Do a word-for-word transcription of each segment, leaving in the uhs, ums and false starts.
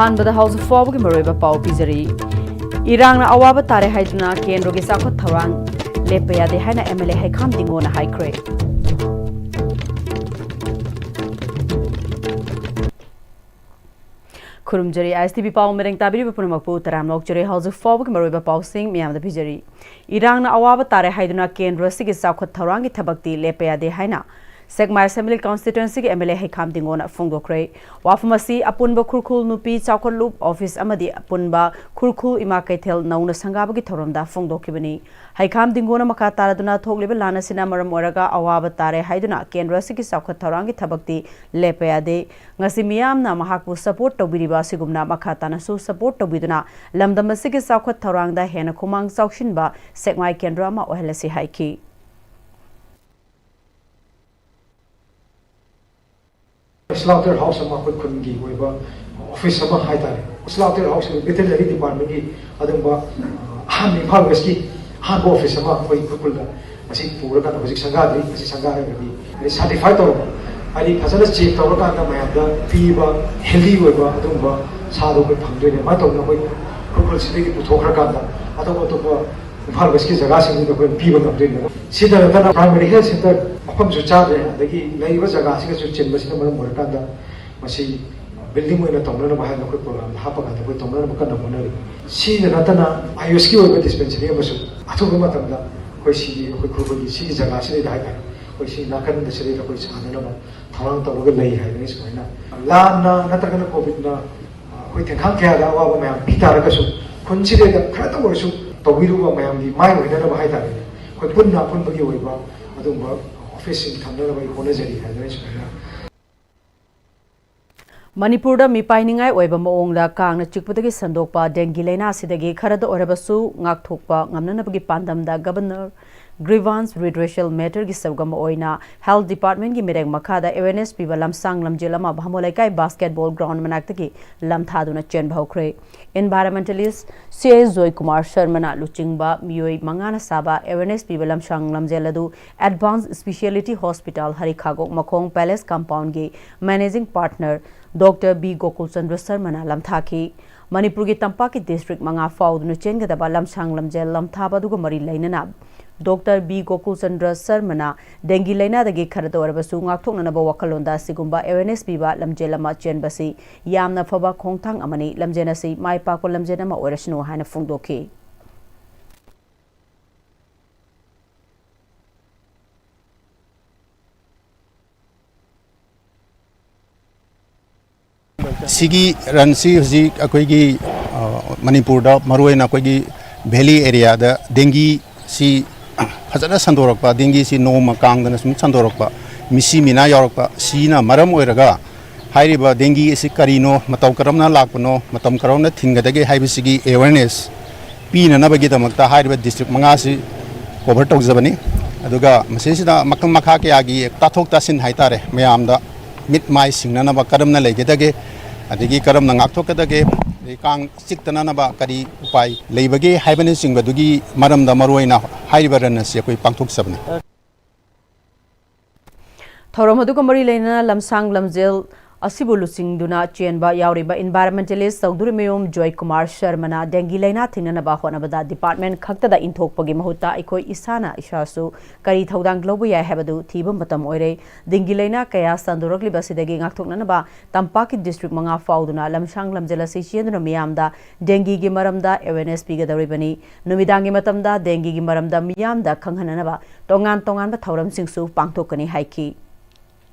ꯑꯍꯥꯟꯕꯗ ꯍꯧꯖꯤꯛ ꯐꯥꯎꯕꯒꯤ ꯃꯔꯨꯑꯣꯏꯕ ꯄꯥꯎ ꯄꯤꯖꯔꯤ꯫ ꯏꯔꯥꯡꯅ ꯑꯋꯥꯕ ꯇꯥꯔꯦ ꯍꯥꯏꯗꯨꯅ ꯀꯦꯟꯗ꯭ꯔꯒꯤ ꯆꯥꯎꯈꯠ ꯊꯧꯔꯥꯡ ꯂꯦꯞꯄ ꯌꯥꯗꯦ ꯍꯥꯏꯅ ꯑꯦꯝ ꯑꯦꯜ ꯑꯦ ꯍꯩꯈꯥꯝ ꯗꯤꯡꯒꯣꯅ ꯍꯥꯏꯈ꯭ꯔꯦ꯫ ꯈꯨꯔꯨꯝꯖꯔꯤ, ꯑꯥꯏ ꯑꯦꯁ ꯇꯤ ꯚꯤ ꯄꯥꯎ ꯃꯔꯦꯡ ꯇꯥꯕꯤꯔꯤꯕ ꯄꯨꯝꯅꯃꯛꯄꯨ ꯇꯔꯥꯝꯅ ꯑꯣꯛꯆꯔꯤ꯫ ꯍꯧꯖꯤꯛ ꯐꯥꯎꯕꯒꯤ ꯃꯔꯨꯑꯣꯏꯕ ꯄꯥꯎꯁꯤꯡ ꯃꯤꯌꯥꯝꯗ ꯄꯤꯖꯔꯤ꯫ ꯏꯔꯥꯡꯅ ꯑꯋꯥꯕ ꯇꯥꯔꯦ ꯍꯥꯏꯗꯨꯅ ꯀꯦꯟꯗ꯭ꯔ ꯑꯁꯤꯒꯤ ꯆꯥꯎꯈꯠ ꯊꯧꯔꯥꯡꯒꯤ ꯊꯕꯛꯇꯤ ꯂꯦꯞꯄ ꯌꯥꯗꯦ ꯍꯥꯏꯅ ꯁꯦꯛꯃꯥꯏ ꯑꯦꯁꯦꯝꯕ꯭ꯂꯤ ꯀꯟꯁꯇꯤꯇ꯭ꯋꯦꯟꯁꯤꯒꯤ ꯑꯦꯝ ꯑꯦꯜ ꯑꯦ ꯍꯩꯈꯥꯝ ꯗꯤꯡꯒꯣꯅ ꯐꯣꯡꯗꯣꯛꯈ꯭ꯔꯦ꯫ ꯋꯥꯐꯝ ꯑꯁꯤ ꯑꯄꯨꯟꯕ ꯈꯨꯔꯈꯨꯜ ꯅꯨꯄꯤ ꯆꯥꯎꯈꯠꯂꯨꯞ ꯑꯣꯐꯤꯁ ꯑꯃꯗꯤ ꯑꯄꯨꯟꯕ ꯈꯨꯔꯈꯨꯜ ꯏꯃꯥ ꯀꯩꯊꯦꯜ ꯅꯧꯅ ꯁꯪꯒꯥꯕꯒꯤ ꯊꯧꯔꯝꯗ ꯐꯣꯡꯗꯣꯛꯈꯤꯕꯅꯤ꯫ ꯍꯩꯈꯥꯝ ꯗꯤꯡꯒꯣꯅ ꯃꯈꯥ ꯇꯥꯔꯗꯨꯅ ꯊꯣꯛꯂꯤꯕ ꯂꯥꯟ ꯑꯁꯤꯅ ꯃꯔꯝ ꯑꯣꯏꯔꯒ ꯑꯋꯥꯕ ꯇꯥꯔꯦ ꯍꯥꯏꯗꯨꯅ ꯀꯦꯟꯗ꯭ꯔ ꯑꯁꯤꯒꯤ ꯆꯥꯎꯈꯠ ꯊꯧꯔꯥꯡꯒꯤ ꯊꯕꯛꯇꯤ ꯂꯦꯞꯄ ꯌꯥꯗꯦ꯫ ꯉꯁꯤ ꯃꯤꯌꯥꯝꯅ ꯃꯍꯥꯛꯄꯨ ꯁꯄꯣꯔꯠ ꯇꯧꯕꯤꯔꯤꯕ ꯑꯁꯤꯒꯨꯝꯅ ꯃꯈꯥ ꯇꯥꯅꯁꯨ ꯁꯄꯣꯔꯠ ꯇꯧꯕꯤꯗꯨꯅ ꯂꯝꯗꯝ ꯑꯁꯤꯒꯤ ꯆꯥꯎꯈꯠ ꯊꯧꯔꯥꯡꯗ ꯍꯦꯟꯅ ꯈꯨꯃꯥꯡ ꯆꯥꯎꯁꯤꯟꯕ ꯁꯦꯛꯃꯥꯏ ꯀꯦꯟꯗ꯭ꯔ ꯑꯃ ꯑꯣꯏꯍꯜꯂꯁꯤ ꯍꯥꯏꯈꯤ꯫ ꯁ꯭ꯂꯥꯎꯇꯔ ꯍꯥꯎꯁ ꯑꯃ ꯑꯩꯈꯣꯏ ꯈꯨꯟꯒꯤ ꯑꯣꯏꯕ ꯑꯣꯐꯤꯁ ꯑꯃ ꯍꯥꯏꯇꯥꯔꯦ꯫ ꯁ꯭ꯂꯥꯎꯇꯔ ꯍꯥꯎꯁ ꯍꯥꯏꯕ ꯚꯦꯇꯦꯔꯤꯅꯔꯤ ꯗꯤꯄꯥꯔꯠꯃꯦꯟꯒꯤ ꯑꯗꯨꯒꯨꯝꯕ, ꯑ, ꯑꯍꯥꯟꯕ ꯏꯝꯐꯥꯜ ꯋꯦꯁꯀꯤ ꯑꯍꯥꯟꯕ ꯑꯣꯐꯤꯁ ꯑꯃ ꯑꯩꯈꯣꯏ ꯈꯨꯔꯈꯨꯜꯗ ꯃꯁꯤ ꯄꯨꯔꯀꯥꯟꯗ ꯍꯧꯖꯤꯛ ꯁꯪꯒꯥꯗ꯭ꯔꯤ꯫ ꯃꯁꯤ ꯁꯪꯒꯥꯔꯒꯗꯤ ꯍꯥꯏꯗꯤ ꯁꯥꯔꯇꯤꯐꯥꯏ ꯇꯧꯔꯕ, ꯍꯥꯏꯗꯤ ꯐꯖꯅ ꯆꯦꯛ ꯇꯧꯔꯀꯥꯟꯗ ꯃꯌꯥꯝꯗ ꯄꯤꯕ ꯍꯦꯜꯗꯤ ꯑꯣꯏꯕ ꯑꯗꯨꯒꯨꯝꯕ ꯁꯥꯗꯣ ꯑꯩꯈꯣꯏ ꯐꯪꯗꯣꯏꯅꯦ꯫ ꯑꯗꯨꯃꯥꯏꯅ ꯇꯧꯗꯅ ꯑꯩꯈꯣꯏ ꯈꯨꯔꯈꯨꯜꯁꯤꯗꯒꯤ ꯄꯨꯊꯣꯛꯈ꯭ꯔꯀꯥꯟꯗ ꯑꯇꯣꯞ ꯑꯇꯣꯞꯄ ꯏꯝꯐꯥꯜ ꯋꯦꯁꯀꯤ ꯖꯒꯥꯁꯤꯡꯗꯨꯗ ꯑꯩꯈꯣꯏ ꯄꯤꯕ ꯉꯝꯗꯣꯏꯅꯦꯕ꯫ ꯁꯤꯗ ꯅꯠꯇꯅ ꯄ꯭ꯔꯥꯏꯃꯔꯤ ꯍꯦꯜꯊ ꯁꯦꯟꯇꯔ ꯃꯐꯝꯁꯨ ꯆꯥꯗ꯭ꯔꯦ, ꯑꯗꯒꯤ ꯂꯩꯔꯤꯕ ꯖꯒꯥꯁꯤꯒꯁꯨ ꯆꯤꯟꯕꯁꯤꯅ ꯃꯔꯝ ꯑꯣꯏꯔꯀꯥꯟꯗ ꯃꯁꯤ ꯕꯤꯜꯗꯤꯡ ꯑꯣꯏꯅ ꯇꯧꯅꯅꯕ ꯍꯥꯏꯅ ꯑꯩꯈꯣꯏ ꯄ꯭ꯔꯣꯒ꯭ꯔꯥꯝꯗ ꯍꯥꯞꯄꯀꯥꯟꯗ ꯑꯩꯈꯣꯏ ꯇꯧꯅꯅꯕ ꯀꯟꯅ ꯍꯣꯠꯅꯔꯤ꯫ ꯁꯤꯗ ꯅꯠꯇꯅ ꯑꯥꯌꯨꯁꯀꯤ ꯑꯣꯏꯕ ꯗꯤꯁꯄꯦꯟꯁꯔꯤ ꯑꯃꯁꯨ ꯑꯊꯨꯕ ꯃꯇꯝꯗ ꯑꯩꯈꯣꯏ ꯁꯤꯒꯤ, ꯑꯩꯈꯣꯏ ꯈꯨꯔꯈꯨꯜꯒꯤ ꯁꯤꯒꯤ ꯖꯒꯥꯁꯤꯗꯩꯗ ꯍꯥꯏꯇꯥꯔꯦ, ꯑꯩꯈꯣꯏ ꯁꯤ ꯅꯥꯀꯟꯗ ꯁꯤꯗꯩꯗ ꯑꯩꯈꯣꯏ ꯁꯥꯟꯅꯅꯕ ꯊꯧꯔꯥꯡ ꯇꯧꯔꯒ ꯂꯩ ꯍꯥꯏꯕꯅꯤ꯫ ꯁꯨꯃꯥꯏꯅ ꯂꯥꯟꯅ ꯅꯠꯇ꯭ꯔꯒꯅ ꯀꯣꯚꯤꯗꯅ ꯑꯩꯈꯣꯏ ꯇꯦꯡꯈꯥꯡ ꯀꯌꯥꯗ ꯑꯋꯥꯕ ꯃꯌꯥꯝ ꯄꯤ ꯇꯥꯔꯒꯁꯨ, ꯈꯨꯟꯁꯤꯗꯩꯗ ꯈꯔꯇ ꯑꯣꯏꯔꯁꯨ ꯇꯧꯕꯤꯔꯨꯕ ꯃꯌꯥꯝꯒꯤ ꯃꯥꯏ ꯑꯣꯏꯅꯅꯕ ꯍꯥꯏꯇꯥꯔꯦꯅꯦ, ꯑꯩꯈꯣꯏ ꯄꯨꯟꯅ ꯑꯄꯨꯟꯕꯒꯤ ꯑꯣꯏꯕ ꯑꯗꯨꯒꯨꯝꯕ ꯑꯣꯐꯤꯁꯁꯤꯡ ꯊꯝꯅꯅꯕ ꯑꯩ ꯍꯣꯠꯅꯖꯔꯤ ꯍꯥꯏꯗꯅ ꯁꯨꯃꯥꯏꯅ꯫ ꯃꯅꯤꯄꯨꯔꯗ ꯃꯤꯄꯥꯏꯅꯤꯡꯉꯥꯏ ꯑꯣꯏꯕ ꯃꯑꯣꯡꯗ ꯀꯥꯡꯅ ꯆꯤꯛꯄꯗꯒꯤ ꯁꯟꯗꯣꯛꯄ ꯗꯦꯡꯒꯤ ꯂꯥꯏꯅꯥ ꯑꯁꯤꯗꯒꯤ ꯈꯔꯗ ꯑꯣꯏꯔꯕꯁꯨ ꯉꯥꯛꯊꯣꯛꯄ ꯉꯝꯅꯅꯕꯒꯤ ꯄꯥꯟꯗꯝꯗ ꯒꯕꯔꯅꯔ Grievance redressal matterꯒꯤ ꯁꯔꯨꯛ ꯑꯃ ꯑꯣꯏꯅ Health Departmentꯀꯤ ꯃꯤꯔꯦꯞ ꯃꯈꯥꯗ awareness ꯄꯤꯕ ꯂꯝꯁꯥꯡ ꯂꯝꯖꯦꯜ ꯑꯃ ꯚꯥꯃꯣ ꯂꯩꯀꯥꯏ basketball ground ꯃꯅꯥꯛꯇꯒꯤ ꯂꯝꯊꯥꯗꯨꯅ ꯆꯦꯟꯕ ꯍꯧꯈ꯭ꯔꯦ꯫ Environmentalist C A ꯖꯣꯏ ꯀꯨꯃꯥꯔ ꯁꯔꯃꯅ ꯂꯨꯆꯤꯡꯕ ꯃꯤꯑꯣꯏ ꯃꯉꯥꯅ ꯁꯥꯕ awareness ꯄꯤꯕ ꯂꯝꯁꯥꯡ ꯂꯝꯖꯦꯜ ꯑꯗꯨ Advanced Speciality Hospital ꯍꯔꯤꯈꯥꯒꯣꯛ ꯃꯈꯣꯡ Palace Compoundꯒꯤ Managing Partner Doctor B Gokul Chandra ꯁꯔꯃꯅ ꯂꯝꯊꯥꯈꯤ꯫ ꯃꯅꯤꯄꯨꯔꯒꯤ ꯇꯝꯄꯥꯛꯀꯤ district ꯃꯉꯥ ꯐꯥꯎꯗꯨꯅ ꯆꯦꯟꯒꯗꯕ ꯂꯝꯁꯥꯡ ꯂꯝꯖꯦꯜ ꯂꯝꯊꯥꯕ ꯑꯗꯨꯒ ꯃꯔꯤ ꯂꯩꯅꯅ Doctor B Gokul Chandra ꯁꯔꯃꯅ dengue ꯂꯥꯏꯅꯥꯗꯒꯤ ꯈꯔꯇ ꯑꯣꯏꯔꯕꯁꯨ ꯉꯥꯛꯊꯣꯛꯅꯅꯕ ꯋꯥꯈꯜꯂꯣꯟꯗ ꯑꯁꯤꯒꯨꯝꯕ awareness ꯄꯤꯕ ꯂꯝꯖꯦꯜ ꯑꯃ ꯆꯦꯟꯕꯁꯤ ꯌꯥꯝꯅ ꯐꯕ ꯈꯣꯡꯊꯥꯡ ꯑꯃꯅꯤ꯫ ꯂꯝꯖꯦꯜ ꯑꯁꯤ ꯃꯥꯏ ꯄꯥꯛꯄ ꯂꯝꯖꯦꯜ ꯑꯃ ꯑꯣꯏꯔꯁꯅꯨ ꯍꯥꯏꯅ ꯐꯣꯡꯗꯣꯛꯈꯤ꯫ ꯁꯤꯒꯤ runꯁꯤ ꯍꯧꯖꯤꯛ ꯑꯩꯈꯣꯏꯒꯤ, ꯑ, ꯃꯅꯤꯄꯨꯔꯗ ꯃꯔꯨꯑꯣꯏꯅ ꯑꯩꯈꯣꯏꯒꯤ valley areaꯗ dengueꯁꯤ ꯐꯖꯅ ꯁꯟꯗꯣꯔꯛꯄ, dengueꯁꯤ ꯅꯣꯡꯃ ꯀꯥꯡꯗꯅ ꯁꯨꯝ ꯁꯟꯗꯣꯔꯛꯄ, ꯃꯤꯁꯤ ꯃꯤꯅꯥ ꯌꯥꯎꯔꯛꯄ, ꯁꯤꯅ ꯃꯔꯝ ꯑꯣꯏꯔꯒ ꯍꯥꯏꯔꯤꯕ dengue ꯑꯁꯤ ꯀꯔꯤꯅꯣ, ꯃꯇꯧ ꯀꯔꯝꯅ ꯂꯥꯛꯄꯅꯣ, ꯃꯇꯝ ꯀꯔꯝꯅ ꯊꯤꯡꯒꯗꯒꯦ ꯍꯥꯏꯕꯁꯤꯒꯤ awareness ꯄꯤꯅꯅꯕꯒꯤꯗꯃꯛꯇ ꯍꯥꯏꯔꯤꯕ district ꯃꯉꯥꯁꯤ cover ꯇꯧꯖꯕꯅꯤ꯫ ꯑꯗꯨꯒ ꯃꯁꯤꯁꯤꯗ ꯃꯈꯜ ꯃꯈꯥ ꯀꯌꯥꯒꯤ ꯇꯥꯊꯣꯛ ꯇꯥꯁꯤꯟ ꯍꯥꯏꯇꯥꯔꯦ, ꯃꯌꯥꯝꯗ ꯃꯤꯠ ꯃꯥꯏ ꯁꯤꯡꯅꯅꯕ ꯀꯔꯝꯅ ꯂꯩꯒꯗꯒꯦ, ꯑꯗꯒꯤ ꯀꯔꯝꯅ ꯉꯥꯛꯊꯣꯛꯀꯗꯒꯦ, ꯑꯗꯩ ꯀꯥꯡ ꯆꯤꯛꯇꯅꯅꯕ ꯀꯔꯤ ꯎꯄꯥꯏ ꯂꯩꯕꯒꯦ ꯍꯥꯏꯕꯅꯆꯤꯡꯕꯗꯨꯒꯤ ꯃꯔꯝꯗ ꯃꯔꯨꯑꯣꯏꯅ ꯍꯥꯏꯔꯤꯕ run ꯑꯁꯤ ꯑꯩꯈꯣꯏ ꯄꯥꯡꯊꯣꯛꯆꯕꯅꯤ꯫ ꯊꯧꯔꯝ ꯑꯗꯨꯒ ꯃꯔꯤ ꯂꯩꯅꯅ ꯂꯝꯁꯥꯡ ꯂꯝꯖꯦꯜ ꯑꯁꯤꯕꯨ ꯂꯨꯆꯤꯡꯗꯨꯅ ꯆꯦꯟꯕ ꯌꯥꯎꯔꯤꯕ environmentalist ꯆꯧꯗꯨꯔꯤꯃꯌꯨꯝ ꯖꯣꯏ ꯀꯨꯃꯥꯔ ꯁꯔꯃꯅ dengue ꯂꯥꯏꯅꯥ ꯊꯤꯡꯅꯅꯕ ꯍꯣꯠꯅꯕꯗ department ꯈꯛꯇꯗ ꯏꯟꯊꯣꯛꯄꯒꯤ ꯃꯍꯨꯠꯇ ꯑꯩꯈꯣꯏ ꯏꯁꯥꯅ ꯏꯁꯥꯁꯨ ꯀꯔꯤ ꯊꯧꯗꯥꯡ ꯂꯧꯕ ꯌꯥꯏ ꯍꯥꯏꯕꯗꯨ ꯊꯤꯕ ꯃꯇꯝ ꯑꯣꯏꯔꯦ꯫ Dengue ꯂꯥꯏꯅꯥ ꯀꯌꯥ ꯁꯟꯗꯣꯔꯛꯂꯤꯕ ꯑꯁꯤꯗꯒꯤ ꯉꯥꯛꯊꯣꯛꯅꯅꯕ ꯇꯝꯄꯥꯛꯀꯤ district ꯃꯉꯥ ꯐꯥꯎꯗꯨꯅ ꯂꯝꯁꯥꯡ ꯂꯝꯖꯦꯜ ꯑꯁꯤ ꯆꯦꯟꯗꯨꯅ ꯃꯤꯌꯥꯝꯗ dengueꯒꯤ ꯃꯔꯝꯗ awareness ꯄꯤꯒꯗꯧꯔꯤꯕꯅꯤ꯫ ꯅꯨꯃꯤꯗꯥꯡꯒꯤ ꯃꯇꯝꯗ dengueꯒꯤ ꯃꯔꯝꯗ ꯃꯤꯌꯥꯝꯗ ꯈꯪꯍꯟꯅꯅꯕ ꯇꯣꯉꯥꯟ ꯇꯣꯉꯥꯟꯕ ꯊꯧꯔꯝꯁꯤꯡꯁꯨ ꯄꯥꯡꯊꯣꯛꯀꯅꯤ ꯍꯥꯏꯈꯤ꯫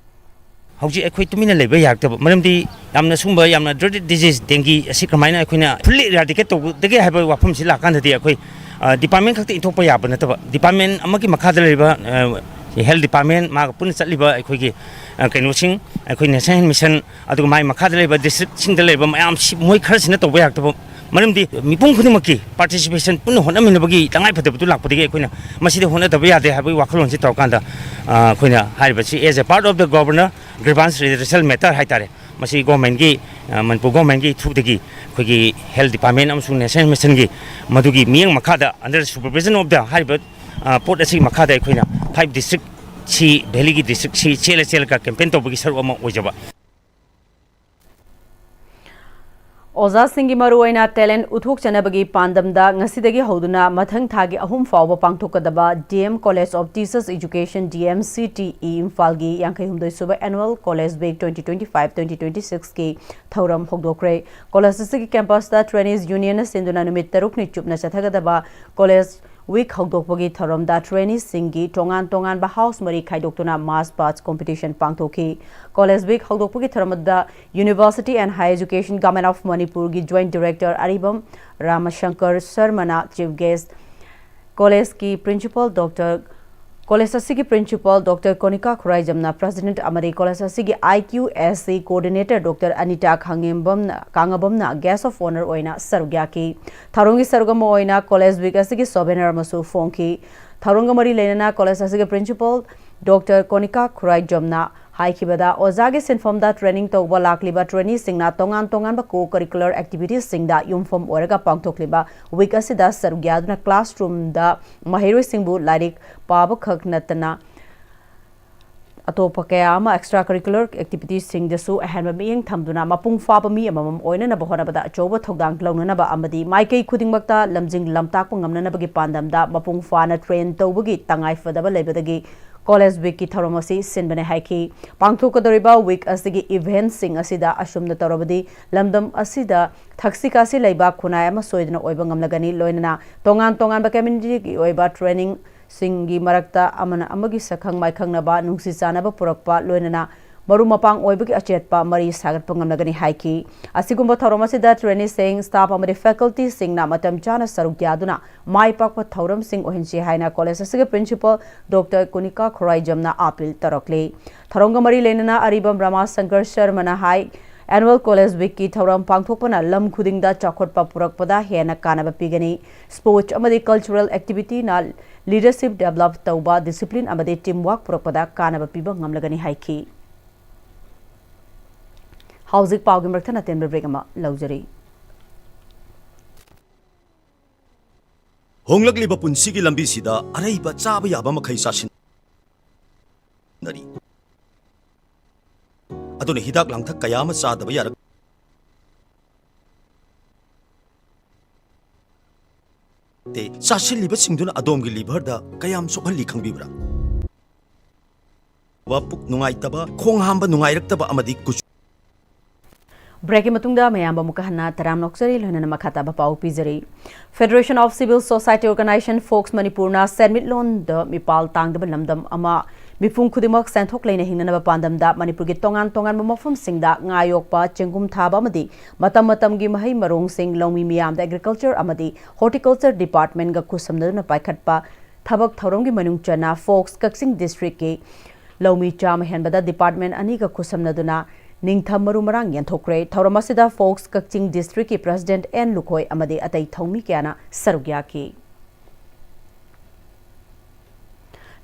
ꯍꯧꯖꯤꯛ ꯑꯩꯈꯣꯏ ꯇꯨꯃꯤꯟꯅ ꯂꯩꯕ ꯌꯥꯔꯛꯇꯕ ꯃꯔꯝꯗꯤ ꯌꯥꯝꯅ ꯁꯨꯝꯕ ꯌꯥꯝꯅ dreaded disease dengue ꯑꯁꯤ ꯀꯃꯥꯏꯅ ꯑꯩꯈꯣꯏꯅ fully eradicate ꯇꯧꯒꯗꯒꯦ ꯍꯥꯏꯕ ꯋꯥꯐꯝꯁꯤ ꯂꯥꯛꯀꯥꯟꯗꯗꯤ ꯑꯩꯈꯣꯏ, ꯑ, department ꯈꯛꯇ ꯏꯟꯊꯣꯛꯄ ꯌꯥꯕ ꯅꯠꯇꯕ, department ꯑꯃꯒꯤ ꯃꯈꯥꯗ ꯂꯩꯔꯤꯕ, ꯑ, ꯍꯦꯜꯊ ꯗꯤꯄꯥꯔꯠꯃꯦꯟ, ꯃꯥꯒ ꯄꯨꯟꯅ ꯆꯠꯂꯤꯕ ꯑꯩꯈꯣꯏꯒꯤ, ꯑ, ꯀꯩꯅꯣꯁꯤꯡ, ꯑꯩꯈꯣꯏ ꯅꯦꯁꯅꯦꯜ ꯍꯦꯜꯊ ꯃꯤꯁꯟ, ꯑꯗꯨꯒ ꯃꯥꯒꯤ ꯃꯈꯥꯗ ꯂꯩꯕ ꯗꯤꯁꯇ꯭ꯔꯤꯛꯁꯤꯡꯗ ꯂꯩꯕ ꯃꯌꯥꯝꯁꯤ, ꯃꯣꯏ ꯈꯔꯁꯤꯅ ꯇꯧꯕ ꯌꯥꯔꯛꯇꯕ, ꯃꯔꯝꯗꯤ ꯃꯤꯄꯨꯝ ꯈꯨꯗꯤꯡꯃꯛꯀꯤ ꯄꯥꯔꯇꯤꯁꯤꯄꯦꯁꯟ, ꯄꯨꯟꯅ ꯍꯣꯠꯅꯃꯤꯟꯅꯕꯒꯤ ꯇꯉꯥꯏꯐꯗꯕꯗꯨ ꯂꯥꯛꯄꯗꯒꯤ ꯑꯩꯈꯣꯏꯅ ꯃꯁꯤꯗ ꯍꯣꯠꯅꯗꯕ ꯌꯥꯗꯦ ꯍꯥꯏꯕꯒꯤ ꯋꯥꯈꯜꯂꯣꯟꯁꯤ ꯇꯧꯔꯀꯥꯟꯗ, ꯑ, ꯑꯩꯈꯣꯏꯅ ꯍꯥꯏꯔꯤꯕꯁꯤ as a part of the Governor Grievance Redressal Matter ꯍꯥꯏꯇꯥꯔꯦ, ꯃꯁꯤ ꯒꯣꯔꯃꯦꯟꯒꯤ, ꯑ, ꯃꯅꯤꯄꯨꯔ ꯒꯣꯔꯃꯦꯟꯒꯤ ꯊ꯭ꯔꯨꯗꯒꯤ ꯑꯩꯈꯣꯏꯒꯤ ꯍꯦꯜꯊ ꯗꯤꯄꯥꯔꯠꯃꯦꯟ ꯑꯃꯁꯨꯡ ꯅꯦꯁꯅꯦꯜ ꯍꯦꯜꯊ ꯃꯤꯁꯟꯒꯤ ꯃꯗꯨꯒꯤ ꯃꯤꯠꯌꯦꯡ ꯃꯈꯥꯗ, under supervision of the, ꯍꯥꯏꯔꯤꯕ, ꯑ, ꯄꯣꯠ ꯑꯁꯤꯒꯤ ꯃꯈꯥꯗ ꯑꯩꯈꯣꯏꯅ ꯐꯥꯏꯚ ꯗꯤꯁꯇ꯭ꯔꯤꯛꯁꯤ, ꯚꯦꯂꯤꯒꯤ ꯗꯤꯁꯇ꯭ꯔꯤꯛꯁꯤ ꯆꯦꯜꯂ ꯆꯦꯜꯂꯒ ꯀꯦꯝꯄꯦꯟ ꯇꯧꯕꯒꯤ ꯁꯔꯨꯛ ꯑꯃ ꯑꯣꯏꯖꯕ꯫ ꯑꯣꯖꯥꯁꯤꯡꯒꯤ ꯃꯔꯨꯑꯣꯏꯅ ꯇꯦꯂꯦꯟꯠ ꯎꯠꯊꯣꯛꯆꯅꯕꯒꯤ ꯄꯥꯟꯗꯝꯗ ꯉꯁꯤꯗꯒꯤ ꯍꯧꯗꯨꯅ ꯃꯊꯪ ꯊꯥꯒꯤ ꯑꯍꯨꯝ ꯐꯥꯎꯕ ꯄꯥꯡꯊꯣꯛꯀꯗꯕ D M College of Teachers Education, D M C T E, ꯏꯝꯐꯥꯜꯒꯤ ꯌꯥꯡꯈꯩ ꯍꯨꯝꯗꯣꯏ ꯁꯨꯕ Annual College Week twenty twenty-five twenty twenty-six ꯀꯤ ꯊꯧꯔꯝ ꯍꯧꯗꯣꯛꯈ꯭ꯔꯦ꯫ ꯀꯣꯂꯦꯖ ꯑꯁꯤꯒꯤ ꯀꯦꯝꯄꯁꯇ trainees unionꯅ ꯁꯤꯟꯗꯨꯅ ꯅꯨꯃꯤꯠ ꯇꯔꯨꯛꯅꯤ ꯆꯨꯞꯅ ꯆꯠꯊꯒꯗꯕ ꯀꯣꯂꯦꯖ ꯋꯤꯛ ꯍꯧꯗꯣꯛꯄꯒꯤ ꯊꯧꯔꯝꯗ traineeꯁꯤꯡꯒꯤ ꯇꯣꯉꯥꯟ ꯇꯣꯉꯥꯟꯕ ꯍꯥꯎꯁ ꯃꯔꯤ ꯈꯥꯏꯗꯣꯛꯇꯨꯅ mass past competition ꯄꯥꯡꯊꯣꯛꯈꯤ꯫ ꯀꯣꯂꯦꯖ ꯋꯤꯛ ꯍꯧꯗꯣꯛꯄꯒꯤ ꯊꯧꯔꯝ ꯑꯗꯨꯗ University and Higher Education Government of Manipurꯒꯤ Joint Director ꯑꯔꯤꯕꯝ ꯔꯥꯃꯁꯪꯀꯔ ꯁꯔꯃꯅ chief guest, ꯀꯣꯂꯦꯖꯀꯤ principal Doctor ꯀꯣꯂꯦꯖ ꯑꯁꯤꯒꯤ principal Doctor ꯀꯣꯅꯤꯀꯥ ꯈꯨꯔꯥꯏꯖꯝꯅ president ꯑꯃꯗꯤ ꯀꯣꯂꯦꯖ ꯑꯁꯤꯒꯤ I Q S C coordinator Doctor Anita ꯈꯥꯉꯦꯝꯕꯝꯅ, ꯀꯥꯉꯕꯝꯅ guest of honour ꯑꯣꯏꯅ ꯁꯔꯨꯛ ꯌꯥꯈꯤ꯫ ꯊꯧꯔꯝꯒꯤ ꯁꯔꯨꯛ ꯑꯃ ꯑꯣꯏꯅ ꯀꯣꯂꯦꯖ ꯋꯤꯛ ꯑꯁꯤꯒꯤ souvenir ꯑꯃꯁꯨ ꯐꯣꯡꯈꯤ꯫ ꯊꯧꯔꯝꯒ ꯃꯔꯤ ꯂꯩꯅꯅ ꯀꯣꯂꯦꯖ ꯑꯁꯤꯒꯤ principal Doctor ꯀꯣꯅꯤꯀꯥ ꯈꯨꯔꯥꯏꯖꯝꯅ ꯍꯥꯏꯈꯤꯕꯗ, ꯑꯣꯖꯥꯒꯤ ꯁꯤꯟꯐꯝꯗ training ꯇꯧꯕ ꯂꯥꯛꯂꯤꯕ traineeꯁꯤꯡꯅ ꯇꯣꯉꯥꯟ ꯇꯣꯉꯥꯟꯕ co-curricular activitiesꯁꯤꯡꯗ ꯌꯨꯝꯐꯝ ꯑꯣꯏꯔꯒ ꯄꯥꯡꯊꯣꯛꯂꯤꯕ ꯋꯤꯛ ꯑꯁꯤꯗ ꯁꯔꯨꯛ ꯌꯥꯗꯨꯅ classroomꯗ ꯃꯍꯩꯔꯣꯏꯁꯤꯡꯕꯨ ꯂꯥꯏꯔꯤꯛ ꯄꯥꯕꯈꯛ ꯅꯠꯇꯅ ꯑꯇꯣꯞꯄ ꯀꯌꯥ ꯑꯃ extra curricular activitiesꯁꯤꯡꯗꯁꯨ ꯑꯍꯦꯟꯕ ꯃꯤꯠꯌꯦꯡ ꯊꯝꯗꯨꯅ ꯃꯄꯨꯡ ꯐꯥꯕ ꯃꯤ ꯑꯃꯃꯝ ꯑꯣꯏꯅꯅꯕ ꯍꯣꯠꯅꯕꯗ ꯑꯆꯧꯕ ꯊꯧꯗꯥꯡ ꯂꯧꯅꯅꯕ ꯑꯃꯗꯤ ꯃꯥꯏꯀꯩ ꯈꯨꯗꯤꯡꯃꯛꯇ ꯂꯝꯖꯤꯡ ꯂꯝꯇꯥꯛꯄ ꯉꯝꯅꯅꯕꯒꯤ ꯄꯥꯟꯗꯝꯗ ꯃꯄꯨꯡ ꯐꯥꯅ train ꯇꯧꯕꯒꯤ ꯇꯉꯥꯏꯐꯗꯕ ꯂꯩꯕꯗꯒꯤ ꯀꯣꯂꯦꯖ ꯋꯤꯛꯀꯤ ꯊꯧꯔꯝ ꯑꯁꯤ ꯁꯤꯟꯕꯅꯦ ꯍꯥꯏꯈꯤ꯫ ꯄꯥꯡꯊꯣꯛꯀꯗꯧꯔꯤꯕ ꯋꯤꯛ ꯑꯁꯤꯒꯤ eventꯁꯤꯡ ꯑꯁꯤꯗ ꯑꯁꯨꯝꯅ ꯇꯧꯔꯕꯗꯤ ꯂꯝꯗꯝ ꯑꯁꯤꯗ ꯊꯛꯁꯤ ꯈꯥꯁꯤ ꯂꯩꯕ ꯈꯨꯟꯅꯥꯏ ꯑꯃ ꯁꯣꯏꯗꯅ ꯑꯣꯏꯕ ꯉꯝꯂꯒꯅꯤ꯫ ꯂꯣꯏꯅꯅ ꯇꯣꯉꯥꯟ ꯇꯣꯉꯥꯟꯕ communityꯒꯤ ꯑꯣꯏꯕ training ꯁꯤꯡꯒꯤ ꯃꯔꯛꯇ ꯑꯃꯅ ꯑꯃꯒꯤ ꯁꯛꯈꯪ ꯃꯥꯏꯈꯪꯅꯕ, ꯅꯨꯡꯁꯤ ꯆꯥꯟꯅꯕ ꯄꯨꯔꯛꯄ, ꯂꯣꯏꯅꯅ ꯃꯔꯨꯞ ꯃꯄꯥꯡ ꯑꯣꯏꯕꯒꯤ ꯑꯆꯦꯠꯄ ꯃꯔꯤ ꯁꯥꯒꯠꯄ ꯉꯝꯂꯒꯅꯤ ꯍꯥꯏꯈꯤ꯫ ꯑꯁꯤꯒꯨꯝꯕ ꯊꯧꯔꯝ ꯑꯁꯤꯗ traineeꯁꯤꯡ, staff ꯑꯃꯗꯤ facultyꯁꯤꯡꯅ ꯃꯇꯝ ꯆꯥꯅ ꯁꯔꯨꯛ ꯌꯥꯗꯨꯅ ꯃꯥꯏ ꯄꯥꯛꯄ ꯊꯧꯔꯝꯁꯤꯡ ꯑꯣꯏꯍꯟꯁꯤ ꯍꯥꯏꯅ college ꯑꯁꯤꯒꯤ principal Doctor ꯀꯨꯅꯤꯀꯥ ꯈꯣꯔꯥꯏꯖꯝꯅ appeal ꯇꯧꯔꯛꯂꯤ꯫ ꯊꯧꯔꯝꯒ ꯃꯔꯤ ꯂꯩꯅꯅ ꯑꯔꯤꯕꯝ ꯔꯃꯥ ꯁꯪꯀꯔ ꯁꯔꯃꯅ ꯍꯥꯏ, annual college weekꯀꯤ ꯊꯧꯔꯝ ꯄꯥꯡꯊꯣꯛꯄꯅ ꯂꯝ ꯈꯨꯗꯤꯡꯗ ꯆꯥꯎꯈꯠꯄ ꯄꯨꯔꯛꯄꯗ ꯍꯦꯟꯅ ꯀꯥꯟꯅꯕ ꯄꯤꯒꯅꯤ꯫ Sports ꯑꯃꯗꯤ cultural activityꯅ leadership develop ꯇꯧꯕ, discipline ꯑꯃꯗꯤ teamwork ꯄꯨꯔꯛꯄꯗ ꯀꯥꯟꯅꯕ ꯄꯤꯕ ꯉꯝꯂꯒꯅꯤ ꯍꯥꯏꯈꯤ꯫ ꯍꯧꯖꯤꯛ ꯄꯥꯎꯒꯤ ꯃꯔꯛꯇ ꯑꯇꯦꯟꯕ break ꯑꯃ ꯂꯧꯖꯔꯤ꯫ ꯍꯣꯡꯂꯛꯂꯤꯕ ꯄꯨꯟꯁꯤꯒꯤ ꯂꯝꯕꯤꯁꯤꯗ ꯑꯔꯩꯕ ꯆꯥꯕ ꯌꯥꯕ ꯃꯈꯩ ꯆꯥꯁꯤꯟꯅꯔꯤ꯫ ꯑꯗꯨꯅ ꯍꯤꯗꯥꯛ ꯂꯥꯡꯊꯛ ꯀꯌꯥ ꯑꯃ ꯆꯥꯗꯕ ꯌꯥꯔꯛꯇꯦ꯫ ꯆꯥꯁꯤꯜꯂꯤꯕꯁꯤꯡꯗꯨꯅ ꯑꯗꯣꯝꯒꯤ liverꯗ ꯀꯌꯥꯝ ꯁꯣꯛꯍꯜꯂꯤ ꯈꯪꯕꯤꯕ꯭ꯔꯥ? ꯋꯥ ꯄꯨꯛ ꯅꯨꯡꯉꯥꯏꯇꯕ, ꯈꯣꯡ ꯍꯥꯝꯕ ꯅꯨꯡꯉꯥꯏꯔꯛꯇꯕ ꯑꯃꯗꯤ ꯀꯨꯆꯨ Breakꯀꯤ ꯃꯇꯨꯡꯗ ꯃꯌꯥꯝꯕꯨ ꯑꯃꯨꯛꯀ ꯍꯟꯅ ꯇꯔꯥꯝꯅ ꯑꯣꯛꯆꯔꯤ, ꯂꯣꯏꯅꯅ ꯃꯈꯥ ꯇꯥꯕ ꯄꯥꯎ ꯄꯤꯖꯔꯤ꯫ Federation of Civil Society Organization, FOCS, ꯃꯅꯤꯄꯨꯔꯅ ꯁꯦꯟꯃꯤꯠꯂꯣꯟꯗ ꯃꯤꯄꯥꯜ ꯇꯥꯡꯗꯕ ꯂꯝꯗꯝ ꯑꯃ, ꯃꯤꯄꯨꯝ ꯈꯨꯗꯤꯡꯃꯛ ꯁꯦꯟꯊꯣꯛ ꯂꯩꯅ ꯍꯤꯡꯅꯅꯕ ꯄꯥꯟꯗꯝꯗ ꯃꯅꯤꯄꯨꯔꯒꯤ ꯇꯣꯉꯥꯟ ꯇꯣꯉꯥꯟꯕ ꯃꯐꯝꯁꯤꯡꯗ ꯉꯥ ꯌꯣꯛꯄ, ꯆꯦꯡꯒꯨꯝ ꯊꯥꯕ ꯑꯃꯗꯤ ꯃꯇꯝ ꯃꯇꯝꯒꯤ ꯃꯍꯩ ꯃꯔꯣꯡꯁꯤꯡ ꯂꯧꯃꯤ ꯃꯤꯌꯥꯝꯗ agriculture ꯑꯃꯗꯤ horticulture departmentꯀ ꯈꯨꯠꯁꯝꯅꯗꯨꯅ ꯄꯥꯏꯈꯠꯄ ꯊꯕꯛ ꯊꯧꯔꯝꯒꯤ ꯃꯅꯨꯡ ꯆꯟꯅ FOCS ꯀꯛꯆꯤꯡ districtꯀꯤ ꯂꯧꯃꯤ ꯆꯥꯝꯃ ꯍꯦꯟꯕꯗ department ꯑꯅꯤꯒ ꯈꯨꯠꯁꯝꯅꯗꯨꯅ ꯅꯤꯡꯊꯝ ꯃꯔꯨ ꯃꯔꯥꯡ ꯌꯦꯟꯊꯣꯛꯈ꯭ꯔꯦ꯫ ꯊꯧꯔꯝ ꯑꯁꯤꯗ FOCS Kakching districtꯀꯤ president and Lukhoi ꯑꯃꯗꯤ ꯑꯇꯩ ꯊꯧꯃꯤ ꯀꯌꯥꯅ ꯁꯔꯨꯛ ꯌꯥꯈꯤ꯫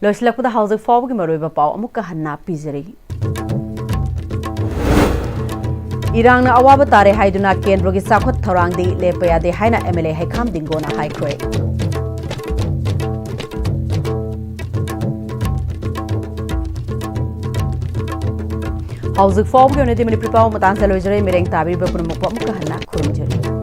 ꯂꯣꯏꯁꯤꯜꯂꯛꯄꯗ ꯍꯧꯖꯤꯛ ꯐꯥꯎꯕꯒꯤ ꯃꯔꯨꯑꯣꯏꯕ ꯄꯥꯎ ꯑꯃꯨꯛꯀ ꯍꯟꯅ ꯄꯤꯖꯔꯤ꯫ ꯏꯔꯥꯡꯅ ꯑꯋꯥꯕ ꯇꯥꯔꯦ ꯍꯥꯏꯗꯨꯅ ꯀꯦꯟꯗ꯭ꯔꯒꯤ ꯆꯥꯎꯈꯠ ꯊꯧꯔꯥꯡꯗꯤ ꯂꯦꯞꯄ ꯌꯥꯗꯦ ꯍꯥꯏꯅ MLA ꯍꯩꯈꯥꯝ ꯗꯤꯡꯒꯣꯅ ꯍꯥꯏꯈ꯭ꯔꯦ꯫ ꯍꯧꯖꯤꯛ ꯐꯥꯎꯕꯒꯤ ꯑꯣꯏꯅꯗꯤ ꯃꯅꯤꯄꯨꯔꯤ ꯄꯥꯎ ꯃꯇꯥꯡꯁꯤꯗ ꯂꯣꯏꯖꯔꯦ꯫ ꯃꯤꯔꯦꯡ ꯇꯥꯕꯤꯔꯤꯕ ꯄꯨꯝꯅꯃꯛꯄꯨ ꯑꯃꯨꯛꯀ ꯍꯟꯅ ꯈꯨꯔꯨꯝꯖꯔꯤ꯫